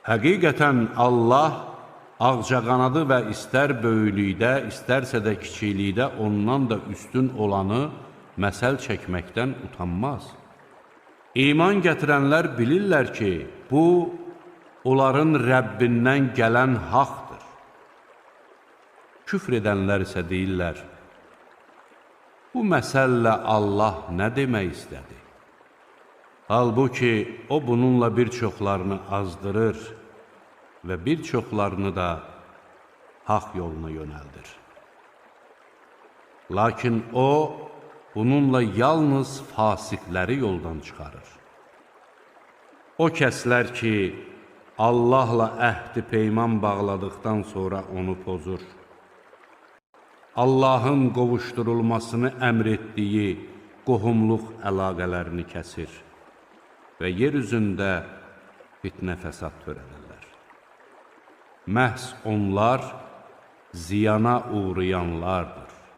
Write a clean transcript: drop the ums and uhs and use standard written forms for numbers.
Həqiqətən Allah ağcaqanadı və istər böyüklükdə, istərsə də kiçiklikdə ondan da üstün olanı məsəl çəkməkdən utanmaz. İman gətirənlər bilirlər ki, bu, onların Rəbbindən gələn haqdır. Küfr edənlər isə deyirlər, bu məsəllə Allah nə demək istədi? Halbuki o bununla bir çoxlarını azdırır və bir çoxlarını da haqq yoluna yönəldir. Lakin o, bununla yalnız fasiqləri yoldan çıxarır. O kəslər ki, Allahla əhd-i peyman bağladıqdan sonra onu pozur. Allahın qovuşdurulmasını əmr etdiyi qohumluq əlaqələrini kəsir və yer üzündə fitnə fəsad törədirlər. Məhz onlar ziyana uğrayanlardır.